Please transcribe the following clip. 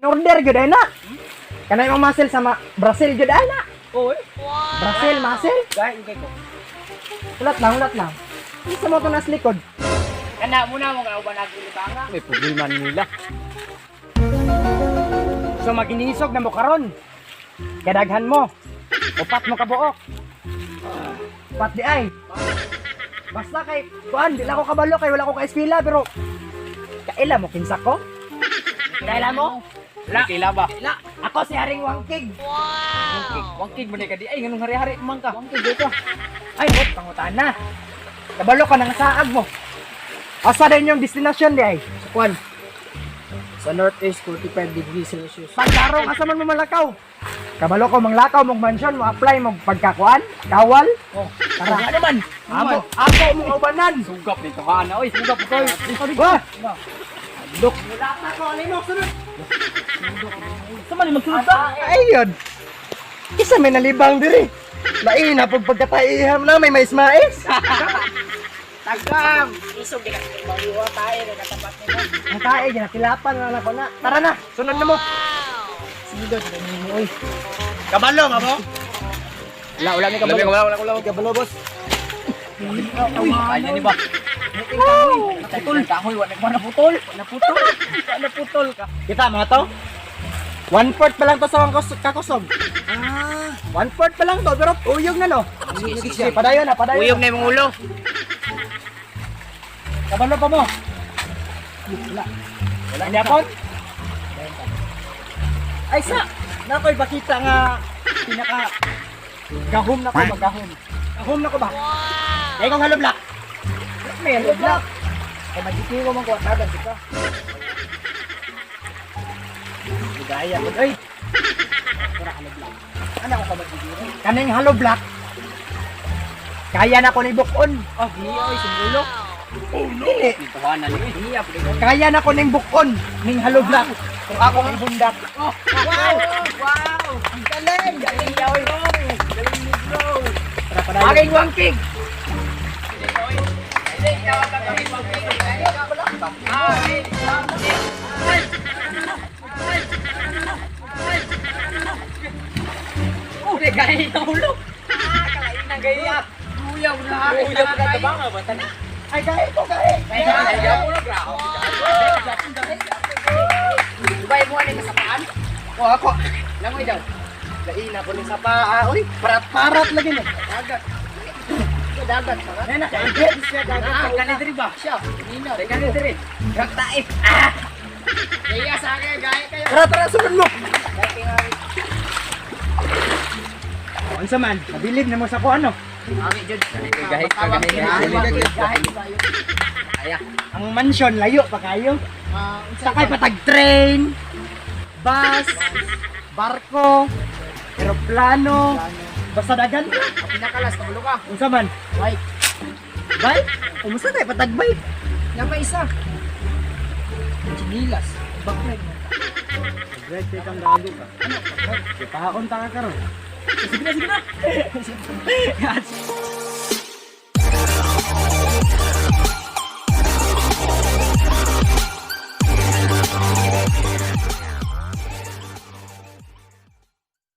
Order gyud ay na. Kanay imong muscle sa Brazil gyud ay na. Oy. Brazil muscle. Gahi kay ko. Ulat lang, ulat lang. Isa mo to nas likod. Kana muna mo ka uban naglibanga. May problema nila. So maginisog na mo karon. Kadaghan mo. Upat mo kabuok. Upat di ay. Basta kay kuan, di lang ko kabalo kay wala ko ka eskwela pero kaila mo kinsa ko? Kaila mo? Wala. Kaila ba? Kaila. Ako si Haring Wangkig. Wangkig. Wangkig man ka di ay nganong hari-hari man ka. Wangkig dito. Ay, hop, pangutan na. Kabalo ka nang saag mo. Asa din yung destinasyon di ay? Sa kwan. Sa northeast 45 degrees Celsius. Pagkarong asa man mo malakaw. Kabalo ko manglakaw mong mansion mo apply mo pagkakuan, kawal. Oh, Tara. ano man? Amo, ako mong ubanan. Sugap nito ka na oy, sugap ko. Wah! Dok. Wala na ko, alimok, sunod. Sa man magsunod ta? Ayun. Isa may nalibang diri. Lain na pag pagkataiham na may mais-mais. Tagam. Isog di ka bawiwa tayo kay katapat nimo. Ang tae, ginatilapan na lang ko na. Tara na, sunod na mo. Sige daw nimo oy. Kabalo, mamo. Wala, wala mi kabalo. Wala, wala, wala. Kabalo, boss. Uy, kanya ni ba? Naputol. Kahoy, wala na naputol. Naputol. Wala naputol ka. Kita mga to? 1/4 pa lang to sa kakusog. Ah. 1/4 pa lang to, pero uyog na no. Sige, sige, Sige, padayon na, padayon. Uyog na imong ulo. Kabalo pa mo. Wala. Wala niya pon. Ay sa, nakoy bakita nga pinaka gahom na ko ba gahom. Gahom na ko ba? Wow. Ay kong halo black. May halo black. Kay magiti ko man ko tagan ka. Ligaya ko oy. Pura halo black. Ana ko ka magigiro. Kaning halo black. Kaya na ko ni bukon. Oh, di oy sumulo. Dili. Dito na ni. Iya pud ko. Kaya na ko ning bukon ning halo black. Kung akong ibundak. Oh, wow! Wow! Ang galing! Galing ya oy. Galing ni bro. Tara padayon. Aking wangking. Ay, gahi ko, gahi. O ako. Langoy daw. Lain ako ni sa paa. Uy, parat-parat lagi ni. Dagat. Dagat. Nena, dagat siya, dagat. Ah, kanin diri ba? Siya. Nina. Kanin diri. Raktae. Ah. Kaya sa akin, gaya kayo. Tara, tara, sunod mo. Unsa man, nabilib na mo sa ko ano. Ami jud. Gahi ka gahi. Aya. Ang mansion layo pa kayo. Sakay patag train, bus, barko, eroplano, basta dagan. Pinakalas kabulo ka. Unsa man? Bike. Bike? Umusa tayo patag bike. Napa isa. Chinilas. Backlight. Break kang gago ka. Ano? Paakon ta ka karon. Sige na, sige na.